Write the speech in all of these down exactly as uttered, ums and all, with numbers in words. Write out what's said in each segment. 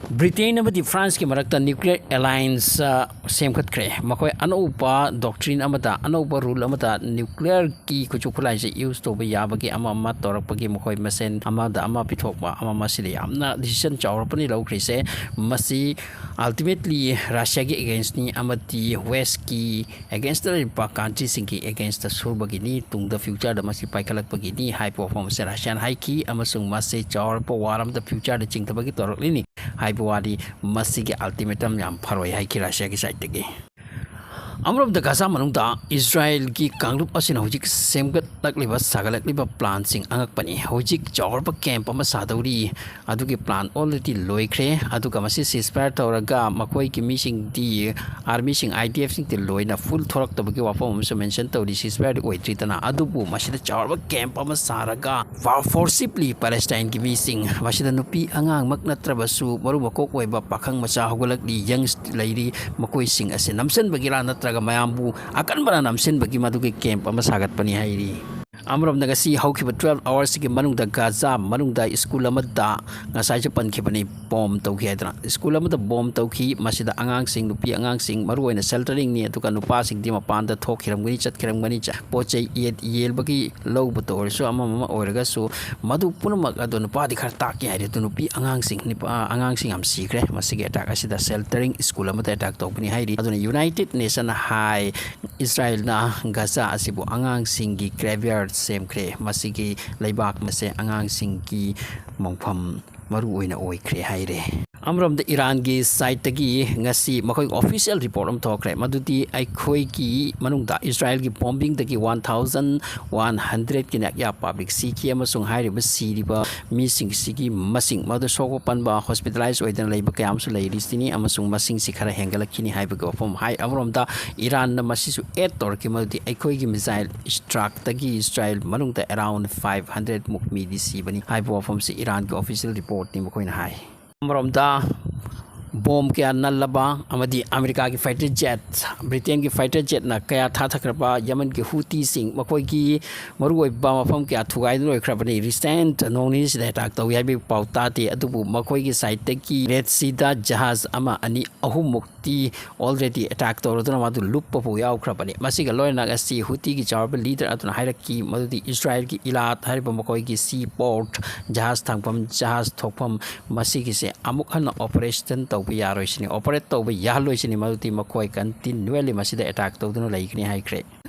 Britain ꯑꯃꯗꯤ ꯐ꯭ꯔꯥꯟꯁꯀꯤ ꯃꯔꯛꯇ nuclear alliance, ꯑ, ꯁꯦꯝꯒꯠꯈ꯭ꯔꯦ꯫ ꯃꯈꯣꯏ ꯑꯅꯧꯕ doctrine ꯑꯃꯗ, ꯑꯅꯧꯕ rule ꯑꯃꯗ nuclearꯒꯤ ꯈꯨꯠꯁꯨ ꯈꯨꯠꯂꯥꯏꯁꯦ use ꯇꯧꯕ ꯌꯥꯕꯒꯤ ꯑꯃ ꯑꯃ ꯇꯧꯔꯛꯄꯒꯤ ꯃꯈꯣꯏ ꯃꯁꯦꯟ ꯑꯃꯗ ꯑꯃ ꯄꯤꯊꯣꯛꯄ ꯑꯃ, ꯃꯁꯤꯗ ꯌꯥꯝꯅ decision ꯆꯥꯎꯔꯛꯄꯅꯤ ꯂꯧꯈ꯭ꯔꯤꯁꯦ꯫ ꯃꯁꯤ ultimately ꯔꯁꯤꯌꯥꯒꯤ againstꯅꯤ ꯑꯃꯗꯤ Westꯀꯤ againstꯇ ꯂꯩꯔꯤꯕ countryꯁꯤꯡꯒꯤ againstꯇ ꯁꯨꯕꯒꯤꯅꯤ, ꯇꯨꯡꯗ futureꯗ ꯃꯁꯤ ꯄꯥꯏꯈꯠꯂꯛꯄꯒꯤꯅꯤ ꯍꯥꯏꯕ ꯋꯥꯐꯝ ꯑꯁꯤ ꯔꯁꯤꯌꯥꯅ ꯍꯥꯏꯈꯤ, ꯑꯃꯁꯨꯡ ꯃꯁꯤ ꯆꯥꯎꯔꯛꯄ war ꯑꯃꯗ futureꯗ ꯆꯤꯡꯊꯕꯒꯤ ꯇꯧꯔꯛꯂꯤꯅꯤ ꯍꯥꯏꯕ ꯋꯥꯗꯤ ꯃꯁꯤꯒꯤ ultimatum ꯌꯥꯝ ꯐꯔꯣꯏ ꯍꯥꯏꯈꯤ ꯔꯁꯤꯌꯥꯒꯤ sideꯇꯒꯤ꯫ ꯑꯃꯔꯣꯝꯗ ꯒꯥꯖꯥ ꯃꯅꯨꯡꯗ ꯏꯖꯔꯥꯏꯜꯒꯤ ꯀꯥꯡꯂꯨꯞ ꯑꯁꯤꯅ ꯍꯧꯖꯤꯛ ꯁꯦꯝꯒꯠꯂꯛꯂꯤꯕ, ꯁꯥꯒꯠꯂꯛꯂꯤꯕ planꯁꯤꯡ ꯑꯉꯛꯄꯅꯤ꯫ ꯍꯧꯖꯤꯛ ꯆꯥꯎꯔꯕ camp ꯑꯃ ꯁꯥꯗꯧꯔꯤ, ꯑꯗꯨꯒꯤ plan already ꯂꯣꯏꯈ꯭ꯔꯦ꯫ ꯑꯗꯨꯒ ꯃꯁꯤ ceasefire ꯇꯧꯔꯒ ꯃꯈꯣꯏꯒꯤ ꯃꯤꯁꯤꯡꯗꯤ, armyꯁꯤꯡ, IDFꯁꯤꯡꯗꯤ ꯂꯣꯏꯅ full ꯊꯣꯔꯛꯇꯕꯒꯤ ꯋꯥꯐꯝ ꯑꯃꯁꯨ mention ꯇꯧꯔꯤ, ceasefireꯗꯤ ꯑꯣꯏꯗ꯭ꯔꯤꯗꯅ꯫ ꯑꯗꯨꯕꯨ ꯃꯁꯤꯗ ꯆꯥꯎꯔꯕ camp ꯑꯃ ꯁꯥꯔꯒ forcibly Palestineꯒꯤ ꯃꯤꯁꯤꯡ, ꯃꯁꯤꯗ ꯅꯨꯄꯤ ꯑꯉꯥꯡꯃꯛ ꯅꯠꯇ꯭ꯔꯕꯁꯨ ꯃꯔꯨ ꯃꯀꯣꯛ ꯑꯣꯏꯕ ꯄꯥꯈꯪ ꯃꯆꯥ ꯍꯧꯒꯠꯂꯛꯂꯤ, young ꯂꯩꯔꯤ, ꯃꯈꯣꯏꯁꯤꯡ ꯑꯁꯤ ꯅꯝꯁꯤꯟꯕꯒꯤꯔꯥ ꯅꯠꯇ꯭ꯔꯒ ꯃꯌꯥꯝꯕꯨ ꯑꯀꯟꯕꯅ ꯅꯝꯁꯤꯟꯕꯒꯤ ꯃꯗꯨꯒꯤ camp ꯑꯃ ꯁꯥꯒꯠꯄꯅꯤ ꯍꯥꯏꯔꯤ꯫ ꯑꯃꯔꯣꯝꯗ ꯉꯁꯤ ꯍꯧꯈꯤꯕ twelve hoursꯀꯤ ꯃꯅꯨꯡꯗ ꯒꯥꯖꯥ ꯃꯅꯨꯡꯗ school ꯑꯃꯗ, ꯉꯁꯥꯏꯁꯨ ꯄꯟꯈꯤꯕꯅꯤ, bomb ꯇꯧꯈꯤ ꯍꯥꯏꯗꯅ꯫ School ꯑꯃꯗ bomb ꯇꯧꯈꯤ, ꯃꯁꯤꯗ ꯑꯉꯥꯡꯁꯤꯡ, ꯅꯨꯄꯤ ꯑꯉꯥꯡꯁꯤꯡ, ꯃꯔꯨꯑꯣꯏꯅ shelteringꯅꯤ, ꯑꯗꯨꯒ ꯅꯨꯄꯥꯁꯤꯡꯗꯤ ꯃꯄꯥꯟꯗ ꯊꯣꯛꯈꯤꯔꯝꯒꯅꯤ, ꯆꯠꯈꯤꯔꯝꯒꯅꯤ, ꯆ-, ꯄꯣꯠ ꯆꯩ ꯌꯦꯠ-, ꯌꯦꯜꯕꯒꯤ ꯂꯧꯕꯇ ꯑꯣꯏꯔꯁꯨ, ꯑꯃ ꯑꯃ ꯑꯣꯏꯔꯒꯁꯨ, ꯃꯗꯨ ꯄꯨꯝꯅꯃꯛ ꯑꯗꯣ ꯅꯨꯄꯥꯗꯤ ꯈꯔ ꯇꯥꯛꯀꯦ ꯍꯥꯏꯔꯦ, ꯑꯗꯨ ꯅꯨꯄꯤ ꯑꯉꯥꯡꯁꯤꯡ, ꯅꯨꯄꯥ ꯑꯉꯥꯡꯁꯤꯡ ꯌꯥꯝ ꯁꯤꯈ꯭ꯔꯦ꯫ ꯃꯁꯤꯒꯤ attack ꯑꯁꯤꯗ sheltering school ꯑꯃꯗ attack ꯇꯧꯕꯅꯤ ꯍꯥꯏꯔꯤ꯫ ꯑꯗꯨꯅ United Nation ꯍꯥꯏ, ꯏꯖꯔꯥꯏꯜꯅ ꯒꯥꯖꯥ ꯑꯁꯤꯕꯨ ꯑꯉꯥꯡꯁꯤꯡꯒꯤ graveyard ꯁꯦꯝꯈ꯭ꯔꯦ, ꯃꯁꯤꯒꯤ ꯂꯩꯕꯥꯛ ꯑꯁꯦ ꯑꯉꯥꯡꯁꯤꯡꯒꯤ ꯃꯣꯡꯐꯝ ꯃꯔꯨ ꯑꯣꯏꯅ ꯑꯣꯏꯈ꯭ꯔꯦ ꯍꯥꯏꯔꯦ꯫ ꯑꯃꯔꯣꯝꯗ ꯏꯔꯥꯟꯒꯤ sideꯇꯒꯤ ꯉꯁꯤ ꯃꯈꯣꯏꯒꯤ official report ꯑꯃ ꯊꯣꯛꯈ꯭ꯔꯦ, ꯃꯗꯨꯗꯤ ꯑꯩꯈꯣꯏꯒꯤ ꯃꯅꯨꯡꯗ ꯏꯖꯔꯥꯏꯜꯒꯤ bombingꯗꯒꯤ one thousand one hundredꯀꯤ ꯅꯥꯌꯥ public ꯁꯤꯈꯤ, ꯑꯃꯁꯨꯡ ꯍꯥꯏꯔꯤꯕ ꯁꯤꯔꯤꯕ ꯃꯤꯁꯤꯡꯁꯤꯒꯤ ꯃꯁꯤꯡ, ꯃꯗꯨ ꯁꯣꯛꯄ ꯄꯟꯕ, hospitalize ꯑꯣꯏꯗꯅ ꯂꯩꯕ ꯀꯌꯥ ꯑꯃꯁꯨ ꯂꯩꯔꯤꯁꯤꯅꯤ, ꯑꯃꯁꯨꯡ ꯃꯁꯤꯡꯁꯤ ꯈꯔ ꯍꯦꯟꯒꯠꯂꯛꯈꯤꯅꯤ ꯍꯥꯏꯕꯒꯤ ꯋꯥꯐꯝ ꯍꯥꯏ꯫ ꯑꯃꯔꯣꯝꯗ ꯏꯔꯥꯟꯅ ꯃꯁꯤꯁꯨ add ꯇꯧꯔꯛꯈꯤ, ꯃꯗꯨꯗꯤ ꯑꯩꯈꯣꯏꯒꯤ missile strikeꯇꯒꯤ ꯏꯖꯔꯥꯏꯜ ꯃꯅꯨꯡꯗ around five hundred ꯃꯨꯛ ꯃꯤꯗꯤ ꯁꯤꯕꯅꯤ ꯍꯥꯏꯕ ꯋꯥꯐꯝꯁꯤ ꯏꯔꯥꯟꯒꯤ official reportꯅꯤ ꯃꯈꯣꯏꯅ ꯍꯥꯏ꯫ ꯑꯃꯔꯣꯝꯗ ꯕꯣꯝ ꯀꯌꯥ ꯅꯜꯂꯕ ꯑꯃꯗꯤ ꯑꯃꯦꯔꯤꯀꯥꯒꯤ ꯐꯥꯏꯇꯔ ꯖꯦꯠ, ꯕ꯭ꯔꯤꯇꯦꯟꯒꯤ ꯐꯥꯏꯇꯔ ꯖꯦꯠꯅ ꯀꯌꯥ ꯊꯥꯊꯈ꯭ꯔꯕ ꯌꯦꯃꯦꯟꯒꯤ ꯍꯨꯇꯤꯁꯤꯡ, ꯃꯈꯣꯏꯒꯤ ꯃꯔꯨꯑꯣꯏꯕ ꯃꯐꯝ ꯀꯌꯥ ꯊꯨꯒꯥꯏꯗꯨꯅ ꯂꯣꯏꯈ꯭ꯔꯕꯅꯤ꯫ ꯔꯤꯁꯦꯟꯠ ꯅꯣꯡ ꯅꯤꯅꯤꯁꯤꯗ ꯑꯦꯇꯥꯛ ꯇꯧꯏ ꯍꯥꯏꯕꯒꯤ ꯄꯥꯎ ꯇꯥꯗꯦ, ꯑꯗꯨꯕꯨ ꯃꯈꯣꯏꯒꯤ ꯁꯥꯏꯠꯇꯒꯤ ꯔꯦꯗ ꯁꯤꯗ ꯖꯍꯥꯖ ꯑꯃ, ꯑꯅꯤ, ꯑꯍꯨꯝꯃꯨꯛ ꯇꯤ already attack ꯇꯧꯔꯗꯨꯅ ꯃꯥꯗꯨ ꯂꯨꯞꯄ ꯐꯥꯎ ꯌꯥꯎꯈ꯭ꯔꯕꯅꯤ꯫ ꯃꯁꯤꯒ ꯂꯣꯏꯅꯅ ꯉꯁꯤ ꯍꯨꯇꯤꯒꯤ ꯆꯥꯎꯔꯕ ꯂꯤꯗꯔ ꯑꯗꯨꯅ ꯍꯥꯏꯔꯛꯈꯤ ꯃꯗꯨꯗꯤ ꯏꯁꯔꯥꯏꯜꯒꯤ ꯏꯂꯥꯠ ꯍꯥꯏꯔꯤꯕ ꯃꯈꯣꯏꯒꯤ ꯁꯤ ꯄꯣꯔꯠ, ꯖꯍꯥꯖ ꯊꯝꯐꯝ, ꯖꯍꯥꯖ ꯊꯣꯛꯐꯝ, ꯃꯁꯤꯒꯤꯁꯦ ꯑꯃꯨꯛ ꯍꯟꯅ ꯑꯣꯄꯔꯦꯁꯟ ꯇꯧꯕ ꯌꯥꯔꯣꯏꯁꯤꯅꯤ, ꯑꯣꯄꯔꯦꯠ ꯇꯧꯕ ꯌꯥꯍꯜꯂꯣꯏꯁꯤꯅꯤ, ꯃꯗꯨꯗꯤ ꯃꯈꯣꯏ ꯀꯟꯇꯤꯅ꯭ꯌꯨꯑꯦꯂꯤ ꯃꯁꯤꯗ ꯑꯦꯇꯥꯛ ꯇꯧꯗꯨꯅ ꯂꯩꯒꯅꯤ ꯍꯥꯏꯈ꯭ꯔꯦ꯫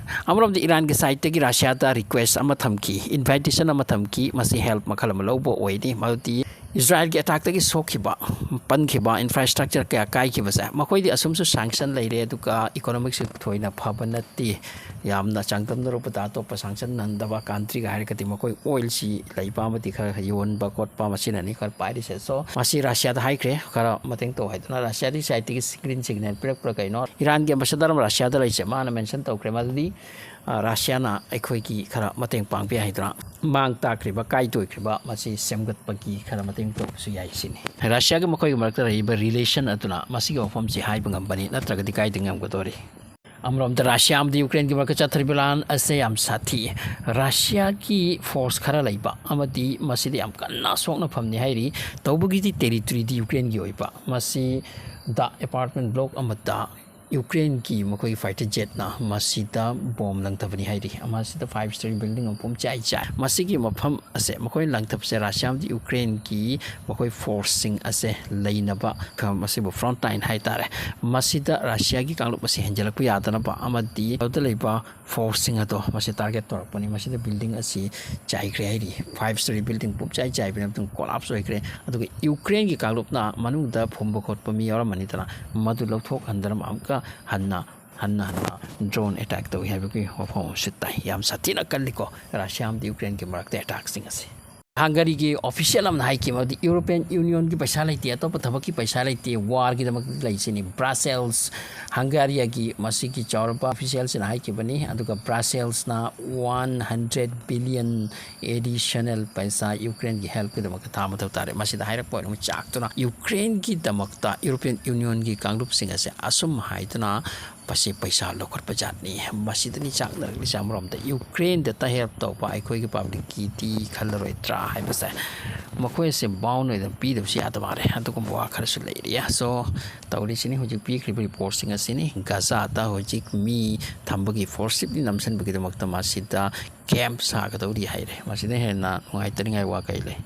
ꯑꯃꯔꯣꯝꯗ ꯏꯔꯥꯟꯒꯤ ꯁꯥꯏꯠꯇꯒꯤ ꯔꯁꯤꯌꯥꯗ ꯔꯤꯀ꯭ꯋꯦꯁ ꯑꯃ ꯊꯝꯈꯤ, ꯏꯟꯚꯥꯏꯇꯦꯁꯟ ꯑꯃ ꯊꯝꯈꯤ, ꯃꯁꯤ ꯍꯦꯜꯞ ꯃꯈꯜ ꯑꯃ ꯂꯧꯕ ꯑꯣꯏꯅꯤ, ꯃꯗꯨꯗꯤ ꯏꯁꯔꯥꯏꯜꯒꯤ ꯑꯦꯇꯥꯛꯇꯒꯤ ꯁꯣꯛꯈꯤꯕ, ꯄꯟꯈꯤꯕ, ꯏꯟꯐ꯭ꯔꯥꯁ꯭ꯇ꯭ꯔꯛꯆꯔ ꯀꯌꯥ ꯀꯥꯏꯈꯤꯕꯁꯦ, ꯃꯈꯣꯏꯗꯤ ꯑꯁꯨꯝꯁꯨ ꯁꯦꯡꯁꯟ ꯂꯩꯔꯦ, ꯑꯗꯨꯒ ꯏꯀꯣꯅꯣꯃꯤꯛꯁꯨ ꯊꯣꯏꯅ ꯐꯕ ꯅꯠꯇꯦ, ꯌꯥꯝꯅ ꯆꯥꯡꯗꯝꯅꯔꯨꯕꯗ ꯑꯇꯣꯞꯄ ꯁꯦꯡꯁꯟ ꯅꯟꯗꯕ ꯀꯟꯇ꯭ꯔꯤꯒ ꯍꯥꯏꯔꯒꯗꯤ ꯃꯈꯣꯏ ꯑꯣꯏꯜꯁꯤ ꯂꯩꯕ ꯑꯃꯗꯤ ꯈꯔ ꯌꯣꯟꯕ ꯈꯣꯠꯄ ꯃꯁꯤꯅꯅꯤ ꯈꯔ ꯄꯥꯏꯔꯤꯁꯦ꯫ ꯁꯣ ꯃꯁꯤ ꯔꯁꯤꯌꯥꯗ ꯍꯥꯏꯈ꯭ꯔꯦ ꯈꯔ ꯃꯇꯦꯡ ꯇꯧ ꯍꯥꯏꯗꯨꯅ, ꯔꯁꯤꯌꯥꯗꯤ ꯁꯥꯏꯠꯇꯒꯤ ꯒ꯭ꯔꯤꯟ ꯁꯤꯒꯅꯦꯜ ꯄꯤꯔꯛꯄ꯭ꯔꯥ ꯀꯩꯅꯣ, ꯏꯔꯥꯟꯒꯤ ꯑꯦꯝꯕꯦꯁꯦꯗꯔ ꯑꯃ ꯔꯁꯤꯌꯥꯗ ꯂꯩꯁꯦ, ꯃꯥꯅ ꯃꯦꯟꯁꯟ ꯇꯧꯈ꯭ꯔꯦ, ꯃꯗꯨꯗꯤ ꯑ, ꯔꯁꯤꯌꯥꯅ ꯑꯩꯈꯣꯏꯒꯤ ꯈꯔ ꯃꯇꯦꯡ ꯄꯥꯡꯕ ꯌꯥꯏ ꯍꯥꯏꯗꯨꯅ, ꯃꯥꯡ ꯇꯥꯛꯈ꯭ꯔꯤꯕ, ꯀꯥꯏꯗꯣꯏꯈ꯭ꯔꯤꯕ, ꯃꯁꯤ ꯁꯦꯝꯒꯠꯄꯒꯤ ꯈꯔ ꯃꯇꯦꯡ ꯇꯧꯕꯁꯨ ꯌꯥꯏ ꯁꯤꯅꯤ꯫ ꯔꯁꯤꯌꯥꯒ ꯃꯈꯣꯏꯒ ꯃꯔꯛꯇ ꯂꯩꯔꯤꯕ ꯔꯤꯂꯦꯁꯟ ꯑꯗꯨꯅ ꯃꯁꯤꯒꯤ ꯋꯥꯐꯝꯁꯤ ꯍꯥꯏꯕ ꯉꯝꯕꯅꯤ, ꯅꯠꯇ꯭ꯔꯒꯗꯤ ꯀꯥꯏꯗ ꯉꯝꯒꯗꯧꯔꯤ? ꯑꯃꯔꯣꯝꯗ ꯔꯁꯤꯌꯥ ꯑꯃꯗꯤ ꯌꯨꯀ꯭ꯔꯦꯟꯒꯤ ꯃꯔꯛꯇ ꯆꯠꯊꯔꯤꯕ ꯂꯥꯟ ꯑꯁꯦ ꯌꯥꯝ ꯁꯥꯊꯤ꯫ ꯔꯁꯤꯌꯥꯒꯤ ꯐꯣꯔꯁ ꯈꯔ ꯂꯩꯕ ꯑꯃꯗꯤ ꯃꯁꯤꯗ ꯌꯥꯝ ꯀꯟꯅ ꯁꯣꯛꯅꯐꯝꯅꯤ ꯍꯥꯏꯔꯤ꯫ ꯇꯧꯕꯒꯤꯗꯤ ꯇꯦꯔꯤꯇꯣꯔꯤꯗꯤ ꯌꯨꯀ꯭ꯔꯦꯟꯒꯤ ꯑꯣꯏꯕ꯫ ꯃꯁꯤꯗ ꯑꯦꯄꯥꯔꯠꯃꯦꯟ ꯕ꯭ꯂꯣꯛ ꯑꯃꯗ ꯌꯨꯀ꯭ꯔꯦꯟꯒꯤ ꯃꯈꯣꯏꯒꯤ ꯐꯥꯏꯇꯔ ꯖꯦꯠꯅ ꯃꯁꯤꯗ ꯕꯣꯝ ꯂꯪꯊꯕꯅꯤ ꯍꯥꯏꯔꯤ꯫ ꯃꯁꯤꯗ ꯐꯥꯏꯚ ꯁ꯭ꯇꯣꯔꯤ ꯕꯤꯜꯗꯤꯡ ꯑꯃ ꯄꯨꯝꯆꯥꯏ ꯆꯥꯏ꯫ ꯃꯁꯤꯒꯤ ꯃꯐꯝ ꯑꯁꯦ ꯃꯈꯣꯏꯅ ꯂꯪꯊꯕꯁꯦ ꯔꯁꯤꯌꯥ ꯑꯃꯗꯤ ꯌꯨꯀ꯭ꯔꯦꯟꯒꯤ ꯃꯈꯣꯏ ꯐꯣꯔꯁꯁꯤꯡ ꯑꯁꯦ ꯂꯩꯅꯕ ꯈ-, ꯃꯁꯤꯕꯨ ꯐ꯭ꯔꯣꯟꯠ ꯂꯥꯏꯟ ꯍꯥꯏꯇꯥꯔꯦ꯫ ꯃꯁꯤꯗ ꯔꯁꯤꯌꯥꯒꯤ ꯀꯥꯡꯂꯨꯞ ꯑꯁꯤ ꯍꯦꯟꯖꯜꯂꯛꯄ ꯌꯥꯗꯅꯕ ꯑꯃꯗꯤ ꯑꯗꯨꯗ ꯂꯩꯕ ꯐꯣꯔꯁꯁꯤꯡ ꯑꯗꯣ ꯃꯁꯤ ꯇꯥꯔꯒꯦꯠ ꯇꯧꯔꯛꯄꯅꯤ꯫ ꯃꯁꯤꯗ ꯕꯤꯜꯗꯤꯡ ꯑꯁꯤ ꯆꯥꯏꯈ꯭ꯔꯦ ꯍꯥꯏꯔꯤ꯫ ꯐꯥꯏꯚ ꯁ꯭ꯇꯣꯔꯤ ꯕꯤꯜꯗꯤꯡ ꯄꯨꯝꯆꯥꯏ ꯆꯥꯏꯕꯅ ꯑꯗꯨꯝ ꯀꯣꯂꯥꯞꯁ ꯑꯣꯏꯈ꯭ꯔꯦ꯫ ꯑꯗꯨꯒ ꯌꯨꯀ꯭ꯔꯦꯟꯒꯤ ꯀꯥꯡꯂꯨꯞꯅ ꯃꯅꯨꯡꯗ ꯐꯨꯝꯕ ꯈꯣꯠꯄ ꯃꯤ ꯌꯥꯎꯔꯝꯃꯅꯤꯗꯅ, ꯃꯗꯨ ꯂꯧꯊꯣꯛꯍꯟꯗꯅꯕ ꯑꯃꯨꯛꯀ ꯍꯟꯅ, ꯍꯟꯅ, ꯍꯟꯅ ꯗ꯭ꯔꯣꯟ ꯑꯦꯇꯥꯛ ꯇꯧꯏ ꯍꯥꯏꯕꯒꯤ ꯋꯥꯐꯝ ꯑꯃꯁꯨ ꯇꯥꯏ꯫ ꯌꯥꯝ ꯁꯥꯊꯤꯅ ꯀꯜꯂꯤꯀꯣ ꯔꯁꯤꯌꯥ ꯑꯃꯗꯤ ꯌꯨꯀ꯭ꯔꯦꯟꯒꯤ ꯃꯔꯛꯇ ꯑꯦꯇꯥꯛꯁꯤꯡ ꯑꯁꯤ꯫ ꯍꯪꯒꯔꯤꯒꯤ ꯑꯣꯐꯤꯁꯤꯌꯦꯜ ꯑꯃꯅ ꯍꯥꯏꯈꯤꯕ, ꯍꯥꯏꯗꯤ ꯌꯨꯔꯣꯄꯤꯌꯟ ꯌꯨꯅꯤꯌꯟꯒꯤ ꯄꯩꯁꯥ ꯂꯩꯇꯦ, ꯑꯇꯣꯞꯄ ꯊꯕꯛꯀꯤ ꯄꯩꯁꯥ ꯂꯩꯇꯦ, ꯋꯥꯔꯒꯤꯗꯃꯛ ꯂꯩꯁꯤꯅꯤ꯫ ꯕ꯭ꯔꯥꯁꯦꯜꯁ, ꯍꯪꯒꯥꯔꯤꯌꯥꯒꯤ ꯃꯁꯤꯒꯤ ꯆꯥꯎꯔꯕ ꯑꯣꯐꯤꯁꯤꯌꯦꯜꯁꯤꯅ ꯍꯥꯏꯈꯤꯕꯅꯤ꯫ ꯑꯗꯨꯒ ꯕ꯭ꯔꯥꯁꯦꯜꯁꯅ ꯋꯥꯟ ꯍꯟꯗ꯭ꯔꯦꯠ ꯕꯤꯂꯤꯌꯟ ꯑꯦꯗꯤꯁꯅꯦꯜ ꯄꯩꯁꯥ ꯌꯨꯀ꯭ꯔꯦꯟꯒꯤ ꯍꯦꯜꯞꯀꯤꯗꯃꯛꯇ ꯊꯥ ꯃꯊꯧ ꯇꯥꯔꯦ꯫ ꯃꯁꯤꯗ ꯍꯥꯏꯔꯛꯄ ꯑꯣꯏꯅ ꯑꯃꯨꯛ ꯆꯥꯛꯇꯨꯅ ꯌꯨꯀ꯭ꯔꯦꯟꯒꯤꯗꯃꯛꯇ ꯌꯨꯔꯣꯄꯤꯌꯟ ꯌꯨꯅꯤꯌꯟꯒꯤ ꯀꯥꯡꯂꯨꯞꯁꯤꯡ ꯑꯁꯦ ꯑꯁꯨꯝ ꯍꯥꯏꯗꯨꯅ ꯃꯁꯤ ꯄꯩꯁꯥ ꯂꯧꯈꯠꯄ ꯖꯥꯠꯅꯤ꯫ ꯃꯁꯤꯗꯅꯤ ꯆꯥꯛꯅꯔꯛꯂꯤꯁꯦ꯫ ꯑꯃꯔꯣꯝꯗ ꯌꯨꯀ꯭ꯔꯦꯟꯗꯇ ꯍꯦꯜꯞ ꯇꯧꯕ ꯑꯩꯈꯣꯏꯒꯤ ꯄꯕ꯭ꯂꯤꯛꯀꯤꯗꯤ ꯈꯜꯂꯔꯣꯏꯗ꯭ꯔꯥ ꯍꯥꯏꯕꯁꯦ, ꯃꯈꯣꯏ ꯑꯁꯦ ꯕꯥꯎꯟ ꯑꯣꯏꯅ ꯄꯤꯗꯕꯁꯨ ꯌꯥꯗꯕ ꯃꯥꯜꯂꯦ꯫ ꯑꯗꯨꯒꯨꯝꯕ ꯋꯥ ꯈꯔꯁꯨ ꯂꯩꯔꯤ꯫ ꯁꯣ ꯇꯧꯔꯤꯁꯤꯅꯤ ꯍꯧꯖꯤꯛ ꯄꯤꯈ꯭ꯔꯤꯕ ꯔꯤꯄꯣꯔꯠꯁꯤꯡ ꯑꯁꯤꯅꯤ꯫ ꯒꯖꯥꯗ ꯍꯧꯖꯤꯛ ꯃꯤ ꯊꯝꯕꯒꯤ ꯐꯣꯔꯁꯤꯞꯂꯤ ꯅꯝꯁꯤꯟꯕꯒꯤꯗꯃꯛꯇ ꯃꯁꯤꯗ ꯀꯦꯝꯞ ꯁꯥꯒꯗꯧꯔꯤ ꯍꯥꯏꯔꯦ꯫ ꯃꯁꯤꯗ ꯍꯦꯟꯅ ꯅꯨꯡꯉꯥꯏꯇꯅꯤꯡꯉꯥꯏ ꯋꯥ ꯀꯩ ꯂꯩ?